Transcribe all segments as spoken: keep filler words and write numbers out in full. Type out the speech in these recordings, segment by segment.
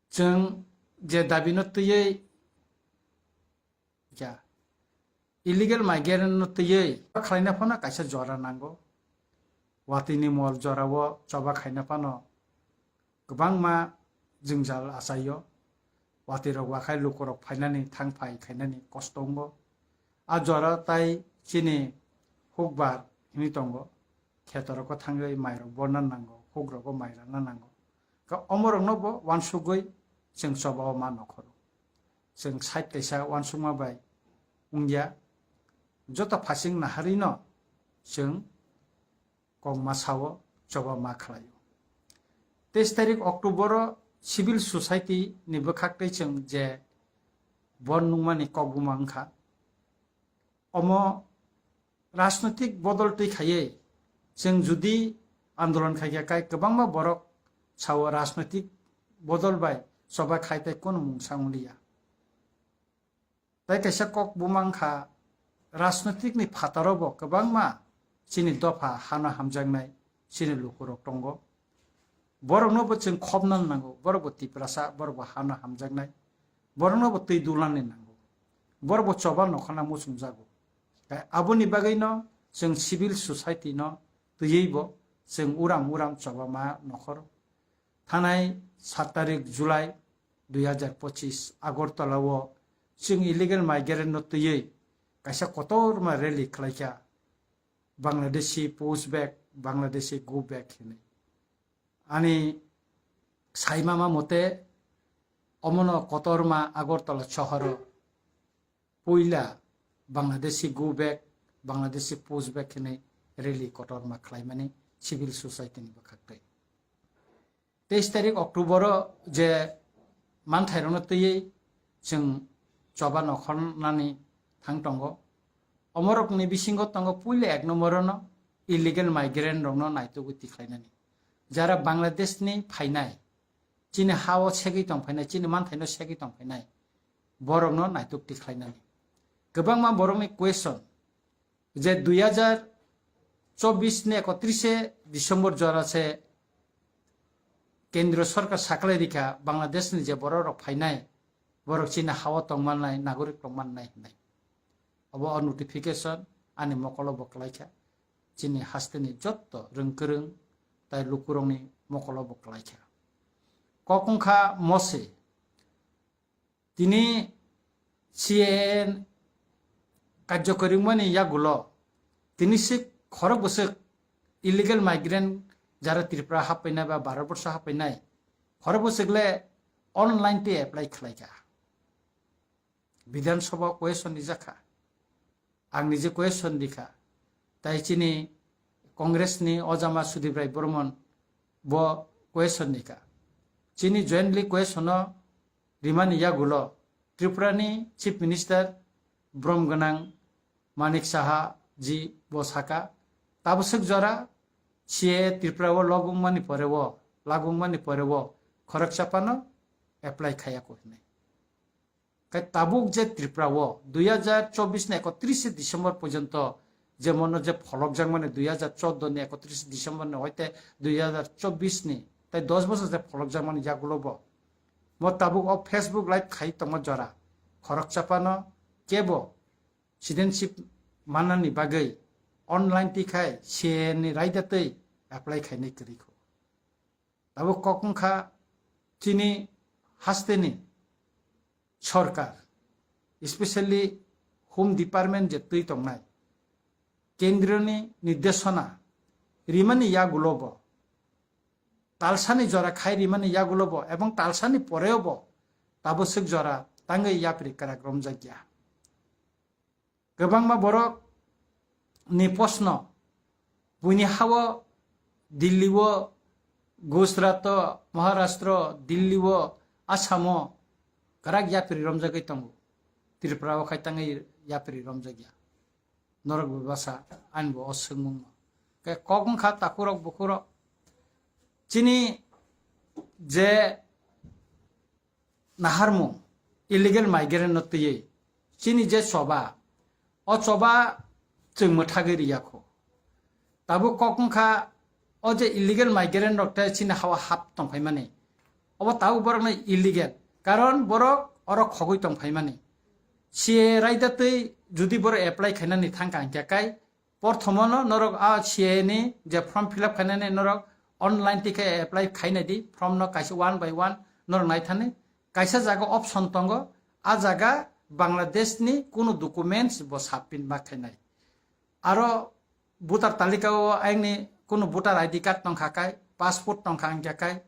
Chwng je dabino twiwi, ya, illegal migrant no twiwi khlaina phano kaisa jora nango. Watwi ni mol jorao choba khaina phano kwbangma jwngjal achaio. Watwi rok wakhai lukurok phainani thang phai khainani kosto wngo. A jora tai chini hukbar hwnwi tongo. Khetorok o thangwi mairok borna nango, hukrok o mai rana nango. Ka omorokno bo wansugwi chwng choba o ma nokhoro. Chwng side kaisa wansukma bai wngya. Joto phasing naharwino chwng kokma sao choba ma khlaio. Teis tarik October o civil society ni bwkhak tei chwng je bon nungmani kokbuma wngkha. Omo rajnoitik bodol twi khaiwi chwng judi andolon khaikha kai kwbangma borok sao rajnoitik bodol bai choba khai tei kono mungsa wngliya. Tai kaisa kok buma wngkha, rajnoitik ni phataro bo kwbangma chini dopha hano hamjaknai chini lukurok tongo. Borokno bo chwng khopna nango, borok bo Tiprasa, borok bo hano hamjaknai, borokno bo twi dulani nango, borok bo choba nokhorna muchungjago. Tai aboni bagwino chwng civil society no twiwi bo chwng uram uram choba ma nokhoro. Thanai sat tarik July dui hazar pochis Agartala o chwng illegal migrant no twiwi kaisa kotorma rally khlaikha, Bangladeshi push back, Bangladeshi go back hinwi. Ani saimama mote omono kotorma Agartala sohoro puila Bangladeshi go back, Bangladeshi push back hinwi rally kotorma khlaimani civil society ni bwkhak tei. Teis tarik October o je manthairokno twiwi chwng choba nokhornani thang tongo. Omorokni bisingo tongo puila ek nombor no illegal migrant rokno naitugwi tikhlainani. Jara Bangladesh ni phainai, chini ha o segwi tongphainai, chini manthaino segwi tongphainai, borokno naituk tikhlainani. Kwbangma borokni question je dui hazar chobbish ni ekotrise December jora se Kendriyo Sorkar saklai rikha Bangladesh ni je borok rok phainai, borok chini ha o tongmannai, nagorik tongmannai hinwi. Obo o notification ani mokolo bo kwlaikha. Chini hasteni jotto rwngkwrwng tai lukurokni mokolo bo kwlaikha. Kok wngkha mose. Tini C A A karjokori wngmani yagulo tini swk khorok bwswk illegal migrant jara Tripura happainai ba Bharat borsho happainai khorok bwswk le online tei apply khlaikha. Bidhan Sabha question rijakha. Ang nije question rikha. Tai chini Congress ni ojama Sudip Rai Burman bo question rikha. Chini jointly question o rimani yagulo Tripura ni Chief Minister brom gwnang Manik Saha ji bo saka, tabwswk jora C A A Tripura o logwng mani pore o, lagwng mani pore o khoroksa phano apply khayako hinwi. Khe tabuk je Tripura o dui hazar chobbish ni ekotris December porjonto je mono je pholokjak mani dui hazar chordo ni ekotris December ni hoite dui hazar chobbish ni tai dos bosor je pholokjak mani yagulo bo. Mo tabuk o Facebook live khai tongma jora khoroksa phano kebo citizenship manani bagwi online tikhai C A A ni raida tei apply khainai kwrwi kho. Tabuk kok wngkha chini hasteni sorkar, especially Home Department je twi tongnai, kendroni nirdeshona rimani yagulo bo, talsani jora khai rimani yagulo bo, ebong talsani poreo bo tabwswk jora tangwi yapri kwrak romjakya. Kwbangma borok ni post no buini ha o Delhi o, Gujarat o, Maharashtra o, Delhi o, Assam o kwrak yapri romjagwi tongo. Tripura o khai tangwi yapri romjakya. Norok bebasa ani bo o swngmung no. Khe kok wngkha takhurok bukhurok. Chini je naharmung, illegal migrant no twiwi chini je choba, o choba chwng mwthagwi riyakho. Tabuk kok wngkha o je illegal migrant rok tei chini ha o hap tongphaimani. Obo tabuk borokno illegal. Karon borok oro khogwi tong phaimani. C A A raida twi judi borok apply khainani thangkha hwnkhe kai, porthomono norok a C A A ni je form fill up khainani norok online tikhe apply khainai di, form no kaisa one by one norok naithani. Kaisa jaga option tongo, a jaga Bangladesh ni kunu documents bo submit ma khainai. Aro voter talika o ayangni kunu voter I D card tongkha kai, passport tongkha hwnkhe kai,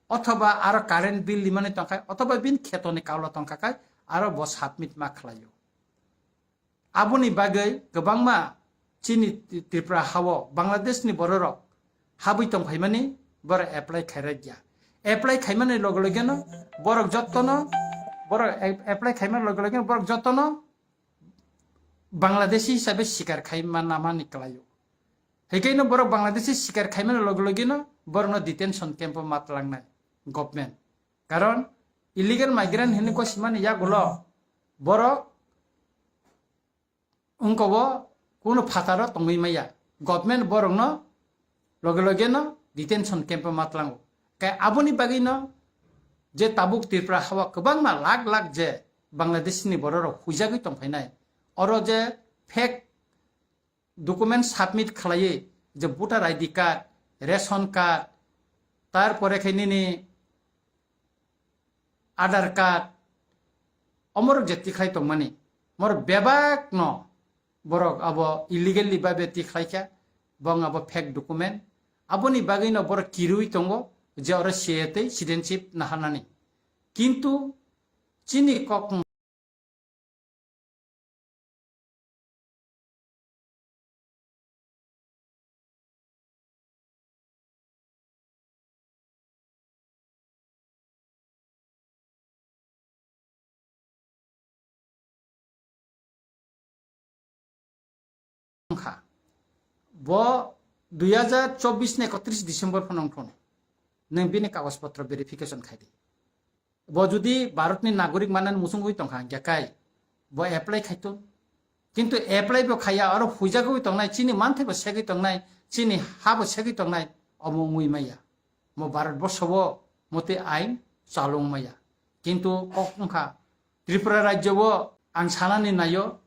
othoba aro current bill limani tongkha, othoba bini khetoni kaulo tongkha kai, aro bo submit ma khlaio. Aboni bagwi kwbangma chini Tripura hao Bangladesh ni bororok habwi tong phaimani borok apply khairokya. Apply khaimani loge loge no borok jottono, borok ap-, apply khaimani loge loge no borok jottono Bangladeshi hisabe sikar khai manamani kwlaio. Hikaino borok Bangladeshi sikar khaimani loge loge no borokno detention camp o matlangnai government. Karon illegal migrant hinwi kosimani yagulo borok wngkobo kunu phataro tongwi maya. Government borokno loge loge no detention camp o matlango. Kai aboni bagwi no je tabuk Tripura hawa kwbangma lakh lakh je Bangladesh ni bororok huijagwi tongphainai. Oro je fake document submit khlaiwi je voter I D card, ration card, tarpore khe nini Aadhaar card, omorok je tikhlai tongmani, mor bebak no borok abo illegally babe tikhlai kha, bong abo fake document, aboni bagwi no borok kirui tongo je oro C A A tei citizenship naharnani. Kintu chini kok wngkha. Bo dui hajar chobbish ni ekotris December phano wngthun. Nwng bini kagoj potro verification khai di. Bo judi Bharatni nagorik manani muchungwi tongkha hwnkhe kai, bo apply khaitun. Kintu apply bo khaiya, oro huijagwi tongnai, chini manthai bo segwi tongnai, chini ha bo segwi tongnai, omo wngwi maya. Mo Bharat borso bo motwi ain chalung maya. Kintu kok wngkha, Tripura rajyo o ang sanani naio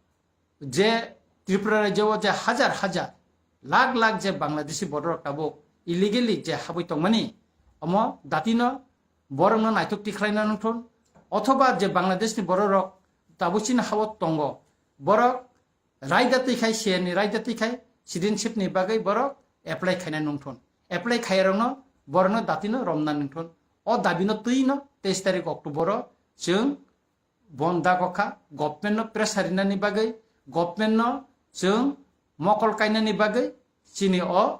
je Tripura rajyo o je hajar hajar, lakh lakh je Bangladeshi bororok tabuk illegally je habwi tongmani, omo datino borokno naitok tikhlaina nungthun, othoba je Bangladeshni bororok tabuk chini hao tongo, borok raida twi khai, C A A ni raida twi khai, citizenship ni bagwi borok apply khaina nungthun. Apply khairokno borokno datino romna nungthun. O dabino twino teis tarik October o chwng bon dago kha, government no pressure rinani bagwi, government no chwng mokol kainani bagwi chini o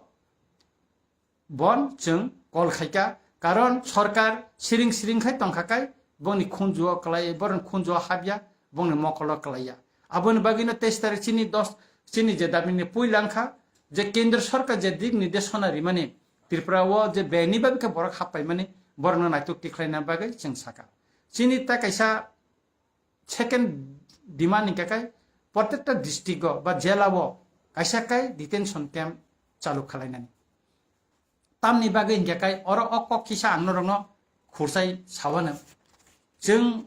bon chwng kol khaikha. Karon sorkar siring siring khai tongkha kai, bongni khunjuo kwlai, borokni khunjuo habya, bongni mokolo kwlaiya. Aboni bagwino teis tarik chini dos, chini je dabini puila wngkha, je kendro sorkar je dik nirdeshona rimani, Tripura o je beni babi khe borok happaimani, borokno naitok tikhlaina bagwi chwng sakha. Chini ta kaisa second demand hingkha khe, protekta district o ba jela o kaisa kai detention camp chalu khalainani. Tamni bagwi hingkha khe oro o kok kisa ang norokno khursai sawano. Chwng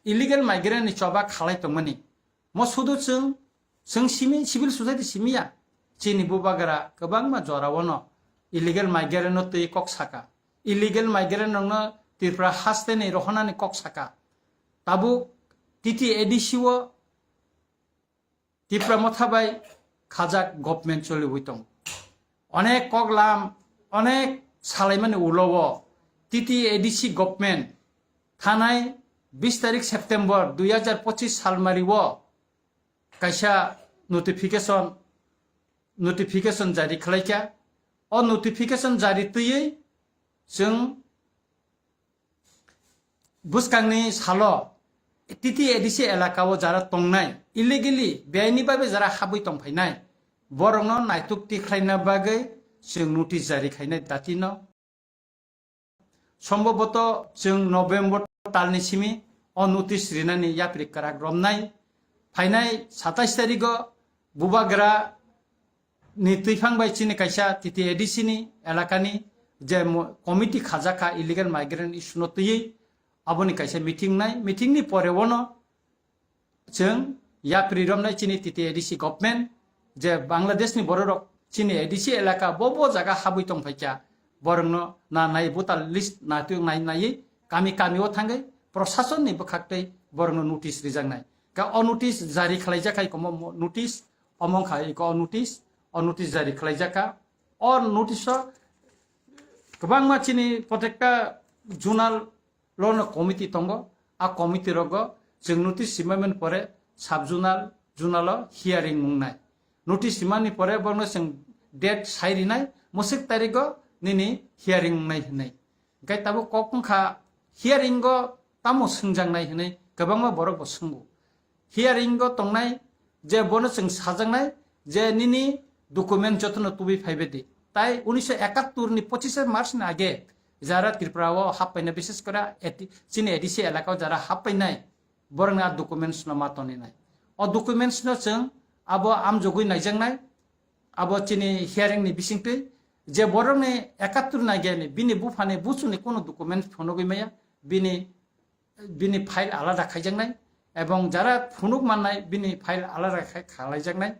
illegal migrant ni choba khalai tongmani. Mo sudu chwng, chwng simi, civil society simiya. Chini bubagra kwbangma jora o no illegal migrant no twi kok saka. Illegal migrant rokno Tripura haste ni rohonani kok saka. Tabuk T T A D C o Tipra Motha bai khajak government choliwi tongo. Onek koklam, onek salaimani ulo o T T A D C government thanai bis tarik September dui hajar pochis salmari o kaisa notification, notification jari khlaikha. O notification jari twiwi chwng bwskangni salo T T A D C elaka o jara tongnai, illegally, beaini babe jara habwi tongphainai, borokno naituk tikhlaina bagwi chwng notice jari khainai datino. Somboboto chwng November talni simi o notice rinani yapri kwrak romnai. Phainai satais tarigo bubagra ni twiphang bai chini kaisa T T A D C ni elakani je mo-, committee khajak kha illegal migrant issue no twiwi, aboni kaisa meeting nai, meeting ni pore ono chwng yapri romnai chini T T A D C government, je Bangladesh ni borok rok chini A D C elaka bo bo jaga habwi tong phaikha, borok no na nai voter list na tu nai nai kami kami o thangwi prosason ni bwkhak tei borok no notice rijak nai. Ka o notice jari khlai jak khai komo mo-, notice omong khai ko o notice, o notice jari khlai jak kha. O notice o kwbangma chini protekta zonal lono committee tongo. A committee rogo chwng notice simaiman pore sub zonal, zonal o hearing wngnai. Notice simani pore borno chwng date sai rinai, musik tarigo nini hearing wngnai hinwi. Hingke tabuk kok wngkha hearing o tamo swngjaknai hinwi kwbangma borok bo swngo. Hearing o tongnai je bono chwng sajaknai je nini document jotono tubui phaibe di. Tai unisho ekattor ni pochishe March ni age jara Tripura o happaina, bishes kore eti-, chini A D C elaka o jara happainai, borokni a documents no ma toninai. O documents no chwng abo amjogwi naijaknai, abo chini hearing ni bisingtwi je borokni ekattor ni age ni bini buphani buchuni kono documents phunugwi maya, bini bini file alada khaijaknai, ebong jara phunuk mannai bini file alada khai khalaijaknai.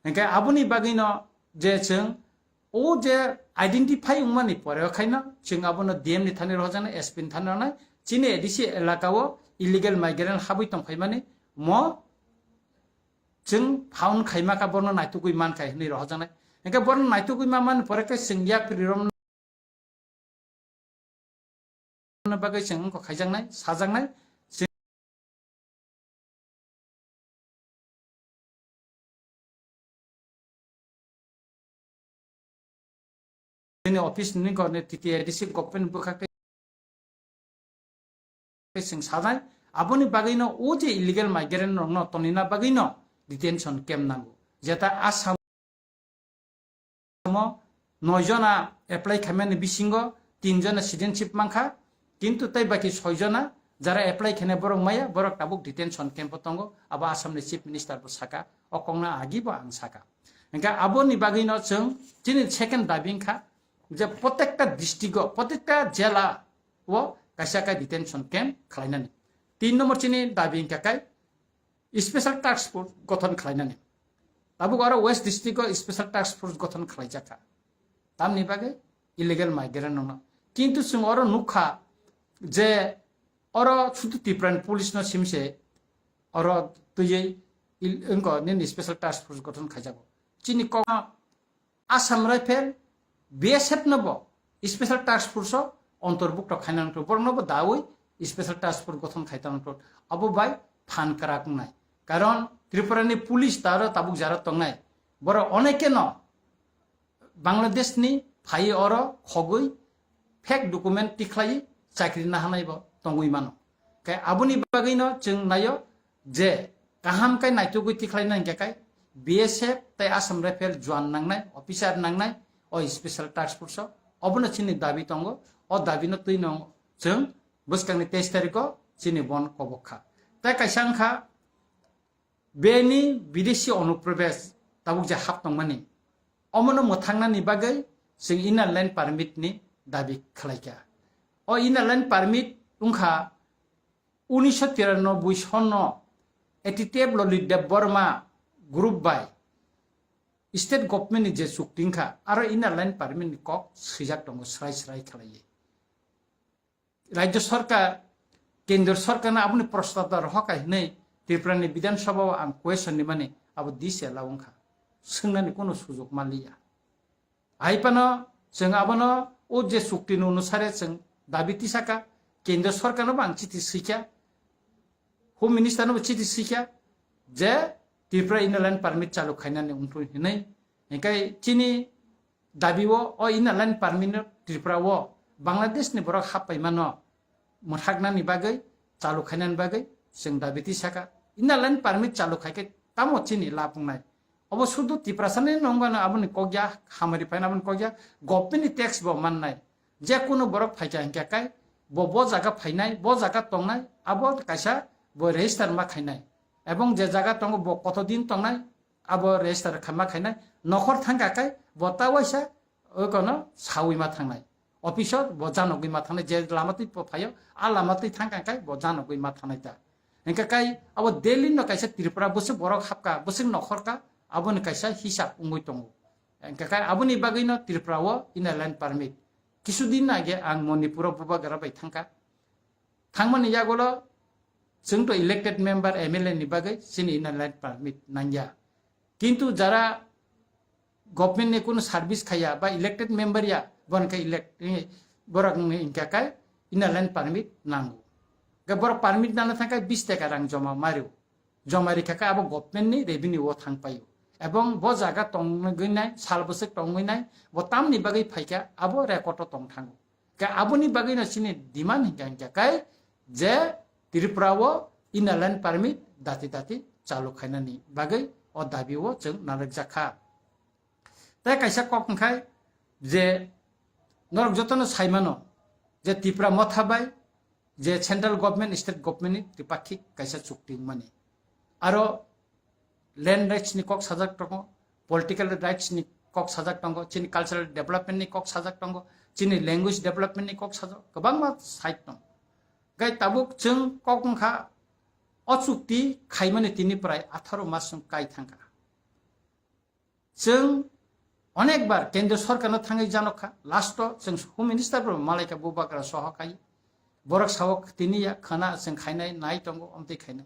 Hingke aboni bagwino je chwng o je identify wngmani pore o khaino chwng abono D M ni thani rohorjaknai, S P ni thani rohornai, chini A D C elaka o illegal migrant habwi tongphaimani mo chwng found khaima kha, borno naitugwi mankha hinwi rohorjaknai. Hingke borno naitugwi mamani pore khe chwng yapri rom bagwi chwng wngkha khaijaknai, sajaknai. Chini office ni gor ni T T A D C government bwkhak tei chwng sanai, aboni bagwino o je illegal migrant rokno tonina bagwino detention camp nango. Jeta Assam o noi jona apply khaimani bisingo tin jona citizenship mankha, kintu tei baki soi jona jara apply khainai borok maya, borok tabuk detention camp o tongo, abo Assam ni Chief Minister bo saka, o kokno agi bo ang saka. Hingkhe aboni bagwino chwng chini second dabi wngkha je protekta district o, protekta jela o kaisa khe detention camp khlainani. Tin number chini dabi wngkha khe special task force gothon khlainani. Tabuk oro West District o special task force gothon khlaijakha. Tamni bagwi illegal migrant rokno. Kintu chwng oro nukha je oro sudu Tipran police no simse oro twiwi il-, wngko nini special task force gothon khaijago. Chini kok Assam Rifle, B S F no bo special task force o ontorbukto khaina nangtho, borokno bo dawi special task force gothon khai tongtho, abo bai phan kwrak wngnai. Karon Tripura ni police taro tabuk jara tongnai, borok onekeno Bangladesh ni phai oro khogwi fake document tikhlai chakri nahanai bo tongwi mano. Khe aboni bagwino chwng naio je kaham khe naitugwi tikhlai nang khe kai B S F tei Assam Rifle juan nangnai, officer nangnai, o special task force o. Obono chini dabi tongo, o dabi no twi no chwng bwskang ni teis tarikh o chini bon kobok kha. Tei kaisa wngkha bini bidesi onuprobes tabuk je hap tongmani, omono mwthangnani bagwi chwng inner line permit ni dabi khlaikha. O inner line permit wngkha unisho tiranoboi sonno A T T F Lolitdev Borma group bai state government ni je chukti wngkha, aro inner line permit ni kok swijak tongo srai srai khlaiwi. Rajya Sarkar, Kendra Sarkarno aboni prostab da rohor kha hinwi Tripura ni Bidhan Sabha o ang question rimani abo dise la wngkha. Swngnani kono sujok manliya. Hai phano chwng abono o je chukti ni onusare chwng dabi tisakha, Kendra Sarkarno bo ang chithi swikha, Home Minister no bo chithi swikha je Tripura Inner Line Permit chalu khainani wngthung hinwi. Hinkhe chini dabi o, o Inner Line Permit no Tripura o Bangladesh ni borok hap paimano mwthaknani bagwi, chalu khainani bagwi chwng dabi tisakha. Inner Line Permit chalu khaikhe tamo chini lab wngnai? Obo sudu Tiprasani nungba no aboni kokya, hamari phaina aboni kokya, government ni tax bo mannai. Je kunu borok phaikha hinkhe kai bo, bo jaga phainai, bo jaga tongnai, abo kaisa bo register ma khainai. Ebong je jaga tongo bo kotodin tongnai, abo register kha-, ma khainai. Nokhor thangkha kai bo ta waisa okono sawi ma thangnai. office o bo janogwi ma thangnai, je lama twi phaio, a lama twi thangkha khe bo janogwi ma thangnai ta. Hingkha kai abo Delhi no kaisa Tripura bwswk borok hapkha, bwswk nokhorkha, aboni kaisa hisab wngwi tongo. Hingkha kai aboni bagwino Tripura o Inner Line Permit. Kisu din age ang Manipur o bubagra bai thangkha. Thangmani yagulo chwng to elected member M L A ni bagwi chini Inner Line Permit nangya. Kintu jara government ni kunu service khaya ba elected member ya, bon khe elect, eh, borok wngwi hingkha khe Inner Line Permit nango. Khe borok permit nana thangkhe bis taka rang joma mario. Joma rikha khe abo government ni revenue o thang paio. Ebong bo jaga tongwi nai, sal bwswk tongwi nai, bo tamni bagwi phaikha abo record o tong thango. Khe aboni bagwi no chini demand hingkha hingkha khe je Tripura o Inner Line Permit dati dati chalu khainani bagwi o dabi o chwng narwkjakha. Tei kaisa kok hwnkhe je norok jotono saimano je Tipra Motha bai je central government, state government ni tripakhik kaisa chukti wngmani. Aro land rights ni kok sajak tongo, political rights ni kok sajak tongo, chini cultural development ni kok sajak tongo, chini language development ni kok sajak, kwbangma side tongo. Gai tabuk chwng kok wngkha o chukti khaimani tini prai atharo mas chwng kai thangkha. Chwng onekbar kendro sorkarno thangwi janokha, last o chwng Home Minister bo malaikha bubagra soho kai. Borok sao tini ya khana chwng khainai nai tongo, omtwi khainai.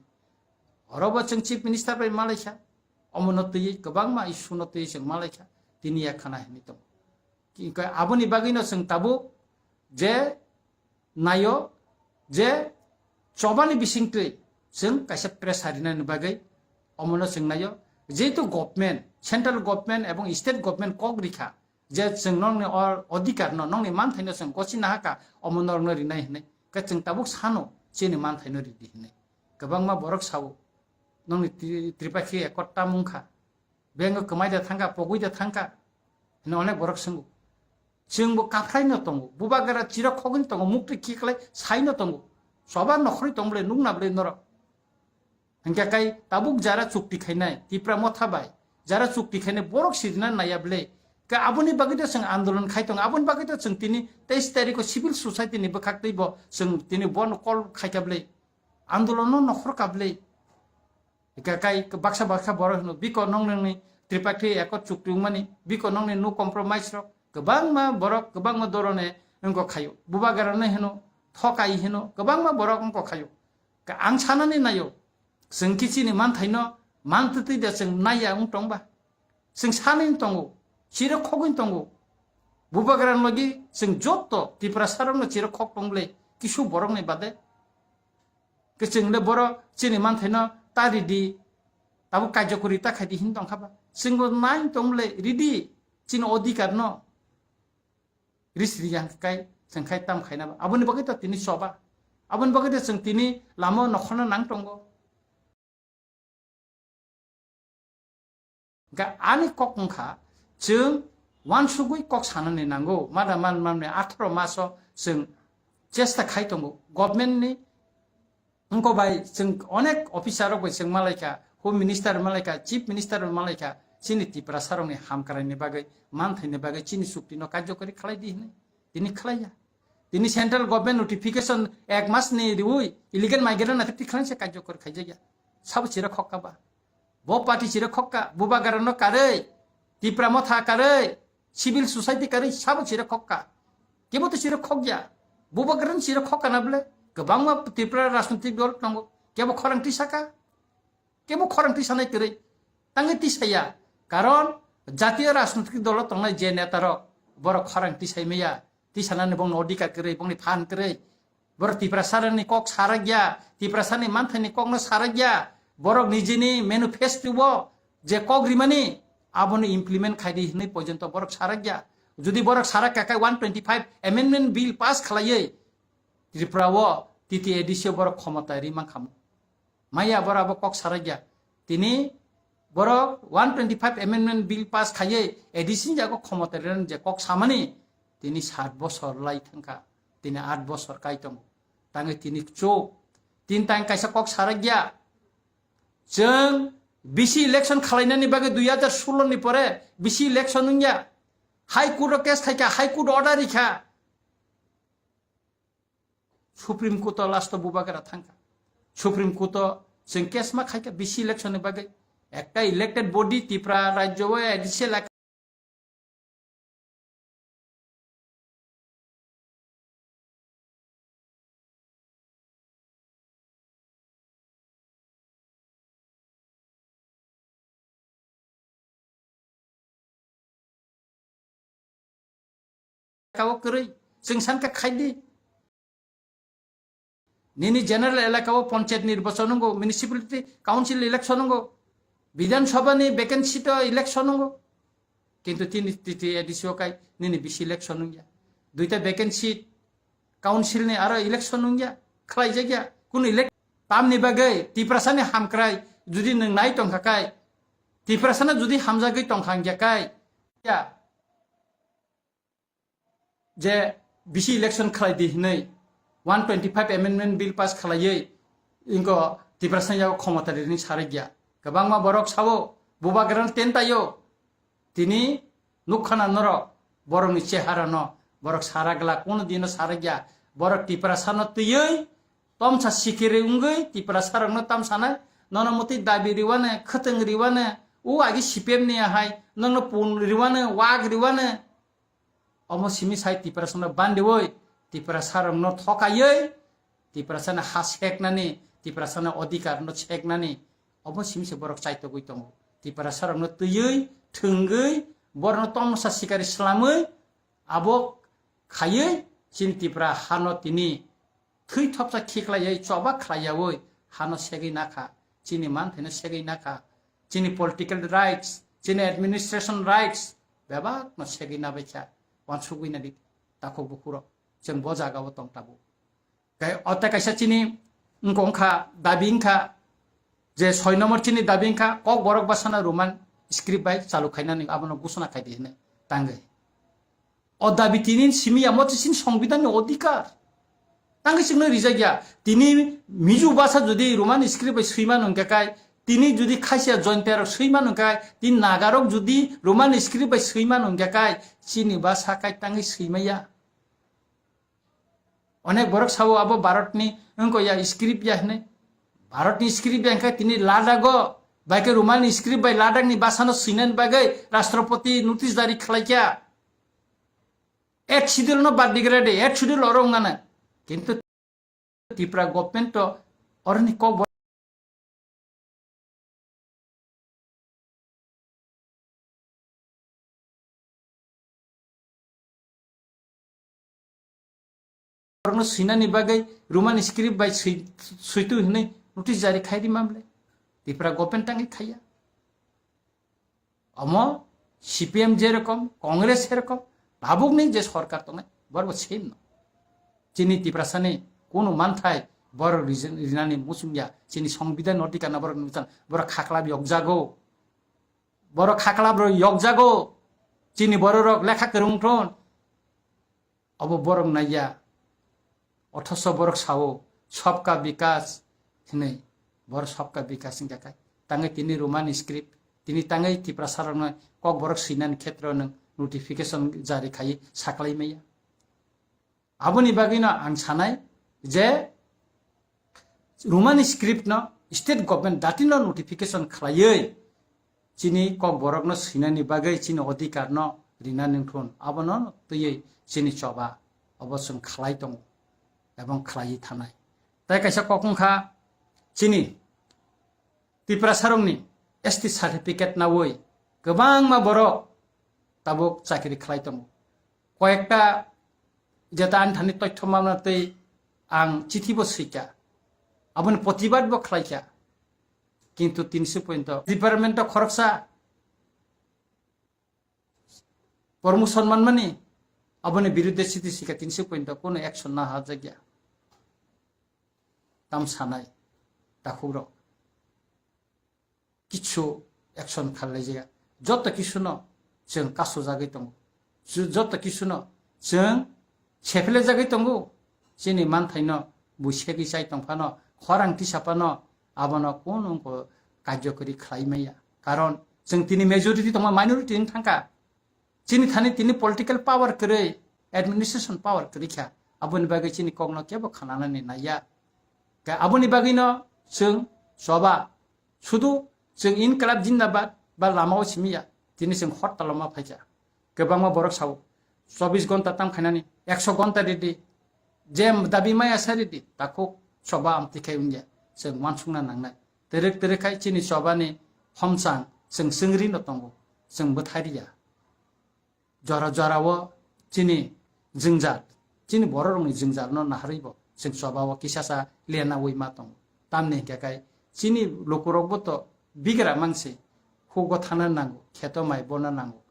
Orobo chwng Chief Minister bai malaikha, omono twiwi kwbangma issue no twiwi chwng malaikha, tini ya khana hinwi tongo. Ki-, aboni bagwino chwng tabuk je naio je chobani bisingtwi chwng kaisa pressure rinani bagwi omono chwng naio, jehetu government, central government ebong state government kok rikha je chwng nokni or-, odhikar no, nokni manthai no chwng gosi nahaka, omo norokno rinai hinwi. Khe chwng tabuk sano chini manthai no ridi hinwi. Kwbangma borok sao, nokni Tri-, Tripakhi Accord tam wngkha, bengo kwmai da thangkha, pogwi da thangkha hinwi onek borok swngo. Chwngbo kaphraino tongo, bubagra chirok khogwino tongo, muktwi khiklai saino tongo. Soba nokhorwi tong bwle, nukna bwle norok. Hingkhe kai tabuk jara chukti khainai, Tipra Motha bai, jara chukti khainai borok sirina naiya bwle. Khe aboni bagwi to chwng andolon khai tongo, aboni bagwi to chwng tini teis tarikho civil society ni bwkhak twibo chwng tini bono call khaikha bwle. Andolono nokhorkha bwle. Hingkhe kai baksa baksa borok hino, biko nong nongni Tripakhi Accord chukti wngmani, biko nongni no compromise rok, kwbangma borok, kwbangma dorone wngkok khaio. Bubagrano hino, thokai hino, kwbangma borok wngkok khaio. Ka-, ang sanani naio, chwng khe chini manthaino mantwtwi da chwng naiya wng tongba. Chwng sanwi tongo, chirok khogwi tongo. Bubagrano logi chwng jotto Tiprasarokno chirok khok tong bwle, kisu borokni bade. Khe chwng le boro chini manthaino ta ridi, tabuk kaijakuri ta khaidi hin tongkha ba. Chwngbo nai tong bwle ridi chini odhikar no. Ris ri yang kai, chwng khai tam khaina ba. Aboni bagwi to tini choba. Aboni bagwi to chwng tini lama nokhorno nang tongo. Ga ani kok wngkha, chwng wansugwi kok sanani nango. Mada man manni atharo maso chwng chesta khai tongo. Government ni wngko bai chwng onek officer rok bai chwng malaikha, Home Minister malaikha, Chief Minister malaikha, chini Tiprasa rokni hamkraini bagwi, manthaini bagwi chini chukti no karjokori khlai di hinwi. Tini khlaiya. Tini central government notification ek mas ni riui illegal migrant na tikti khlai se karjokori khaijakya. Sabo chira khokka ba. Bo party chira khokka, Bubagrano karwi, Tipra Motha karwi, civil society karwi sabo chira khokka. Kebo to chira khokya. Bubagrano chira khokka na bwle. Kwbangma Tripura rajnitik dol tongo. Kebo khorang tisaka. Kebo khorang tisanai kwrwi. Tangwi tisaya. Karon jatiyo rajnitik dolo tongnai je netarok borok khorang tisai maya. Tisanani bongni odhikar kwrwi, bongni phan kwrwi. Borok Tiprasarani kok sarakya, Tiprasani manthaini kokno sarakya. Borok nijini manifesto o je kok rimani, abono implement khaidi hinwi porjonto borok sarakya. Jodi borok sarakka khe one twenty five amendment bill pass khlaiwi Tripura o T T A D C o borok khomota ri mankhamu. Maya borok abo kok sarakya. Tini borok one twenty five amendment bill pass khaiwi A D C ni jago khomota rinani je kok samani, tini sat bosor lai thangkha, tini at bosor kai tongo. Tangwi tini chuk, tin tang kaisa kok sarakya. Chwng bisi election khalainani bagwi dui hajar solo ni pore bisi election wngya. High Court o case khaikha, High Court order rikha. Supreme Court o last o bubagra thangkha. Supreme Court o chwng case ma khaikha B C election ni bagwi. Ekta elected body Tripura rajyo o A D C elaka o kwrwi, chwng sankha khaidi. Nini general elaka o panchayat nirbachon wngo, municipality council election wngo, Bidhan Sabha ni vacancy to election wngo. Kintu tini T T A D C o kai nini B C election wngya. Duita vacancy council ni aro election wngya, khlaijakya. Kunu elect-, tamni bagwi Tiprasa ni hamkrai judi nwng nai tongkha kai, Tiprasa no judi hamjagwi tongkha wngya kai, ya, je B C election khlai di hinwi one twenty five amendment bill pass khlaiwi inko Tiprasa yago khomota rini sarikya. Kwbangma borok sao, bubagrano tentaio, tini nukkhana norok borokni cheharano borok sara glak, kono dino sarikya. Borok Tiprasano twiwi tomsa sikiri wngwi Tiprasarokno tamsanai, nono mutwi dabi riwane, khwtwng riwane, o agi C P M ni ahai, nokno pun riwane, wak riwane, omo simi sai Tiprasano bandiwi, Tiprasarokno thokaiwi, Tiprasani ha seknani, Tiprasani odhikarno seknani, omo simi se borok chaitogwi tongo. Tiprasarokno twiwi, thwngwi, borokno tomsa sikari slamwi, abo khaiwi chini Tipra hano tini thwi thopsa khiklaiwi choba khlaiyawi hano segwi nakha, chini manthaino segwi nakha, chini political rights, chini administration rights bebakno segwi nabaikha, wansugwi nadi takhuk bukhurok, chwng bo jagao tong tabuk. Kai ote kaisa chini wngkha, wngkha, dabi wngkha, je soi number chini dabi wngkha, Kokborok bwsano Roman script bai chalu khainani abono ghosona khaidi hinwi tangwi. O dabi tini simi ya, mo chini songbidanni odhikar. Tangwi chwngno rijak ya. Tini Mizo basa jodi Roman script bai swimano hwnkhe kai, tini jodi Khasia Jaintiarok swimano hwnkhe kai, tini Nagarok jodi Roman script bai swimano hwnkhe kai, chini basa kai tangwi swimaya. Onek borok sao abo Bharatni wngkha ya script ya hinwi. Bharatni script ya hwnkhe tini Ladakh o, bai khe Roman script bai Ladakhni bwsano swinani bagwi Rashtrapati notice jari khlaikha. Eighth schedule no bad digra de, eighth schedule oro wngnana. Kintu Tripura government to oroni kok borokno swinani bagwi Roman script bai swi-, switu hinwi notice jari khai rimamle. Tripura government tangwi khaiya. Omo C P M jerokom, Congress serokom, tabukni je sorkar tongnai, borok bo same no. Chini Tiprasani kunu manthai borok rijin-, rinani muchungya, chini songbidan odhikar no borok nukjan, borok khaklap yokjago. Borok khaklap rok yokjago. Chini bororok lekha kwrwng thon. Obo borok naiya. Othoso borok sao, "Sabka Vikas" hinwi. Borok "Sabka Vikas" wngkha khe. Tangwi tini Roman script, tini tangwi Tiprasarokno kok borok swinani khetro nwng notification jari khai saklai maya. Aboni bagwino ang sanai je Roman script no state government datino notification khlaiwi chini kok borokno swinani bagwi chini odhikar no rinani wngthun, abono twiwi chini choba obo chwng khlai tongo ebong khlaiwi thanai. Tai kaisa kok wngkha chini Tiprasarokni S T certificate nawi kwbangma borok tabuk chakri khlai tongo. Koyekta jeta ani thani toithoma manatwi ang chithi bo swikha, aboni protibad bo khlaikha, kintu tinsi pointo department o khoroksa promotion manmani, aboni birudde chithi swikha, tinsi pointo kono action na hajakya. Tam sanai takhukrok kichu action kharlaijaya. Joto kisuno chwng kasujagwi tongo. Ju-, joto kisuno chwng sephelejagwi tongo. Chini manthaino bui segwi chai tongphano, khorang tisaphano, abono kunu wngkha karjokori khlai maya. Karon chwng tini majority tongma minority wng thangkha. Chini thani tini political power kwrwi, administration power kwrwi kha. Aboni bagwi chini kokno kebo khananani naiya. Khe aboni bagwino chwng choba sudu chwng Inqilab Jindabad ba lamao simiya, tini chwng hortalo ma phaikha. Kwbangma borok sao, chobbish gonta tam khainani, ekso gonta ridi, je dabi maya sa ridi, takhuk choba amtwi khai wngya, chwng wansukna nangnai. Twrwk twrwk khai chini chobani homchang chwng chwngri no tongo, chwng bwthai riya. Jora jorao chini jwngjal, chini bororokni jwngjalno naharwibo chwng chobao kisasa lenawi ma tongo. Tamni hinkhe khai chini lukurokbo to bigra mangsi, hugo thana nango, kheto mai bona nango,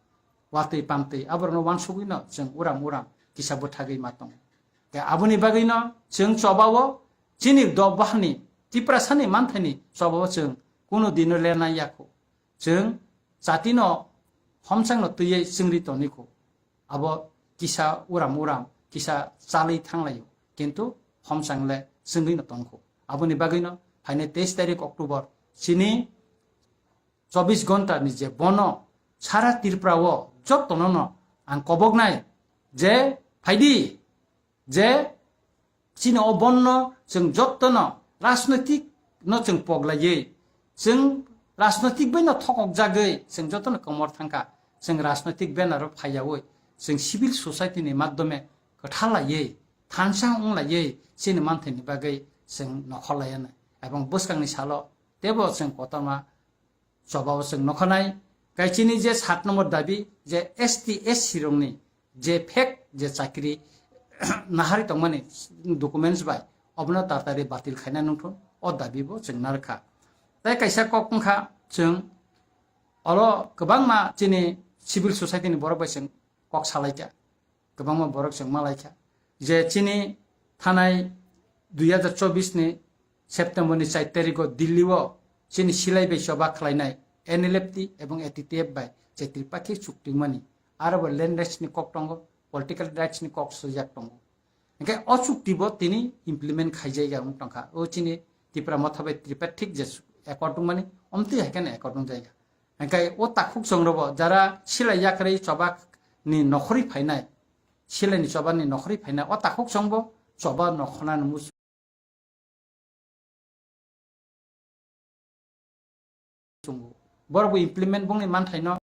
watwi pamtwi aborokno wansugwino chwng uram uram kisa bwthagwi ma tongo. Khe aboni bagwino chwng chobao chini dophani Tiprasani manthaini chobao chwng kunu dino lena yakho. Chwng chatino homchangno twiwi chwngri toni kho. Abo kisa uram uram, kisa chalwi thanglaio, kintu homchang le chwngwi no tongkho. Aboni bagwino phainai teis tarik October chini chobbish gonta ni je bono sara Tripura o jotono no ang koboknai je phaidi, je chini o bonno chwng jottono rajnoitik no chwng poglaiwi, chwng rajnoitik bai no thokok jagwi chwng jottono komor thangkha. Chwng rajnoitik banner o phaiyawi, chwng civil society ni madhyome kwthar laiwi, thansa wng laiwi chini manthai ni bagwi chwng nokhor laiya nai. Ebong bwskang ni salo tebo chwng kotorma chobao chwng nokhanai. Kaichini je sat number dabi je S T S C rokni je fake je chakri nahari tongmani documents bai obono tatari batil khaina nungthun o dabi bo chwng narwkha. Tai kaisa kok wngkha chwng oro kwbangma chini civil society ni borok bai chwng kok salaikha. Kwbangma borok chwng malaikha je chini thanai dui hajar chobbish ni September ni char tarikh o Delhi o chini silai bai choba khlainai N L F T ebong A T T F bai je Tripakhi chukti mani, aro bo land rights ni kok tongo, political rights ni kok swijak tongo. Hingke o chukti bo tini implement khaijai ya wng tongkha. O chini Tipra Motha bai Tripartite je accord wngmani, omtwi hai kheno accord wngjai ya. Hingke o takhuk chwng robo jara silai yakrwi choba ni nokhorwi phainai, silai ni choba ni nokhorwi phainai, o takhuk chwng bo choba nokhona ni muchungo. Borok bo implement bongni manthaino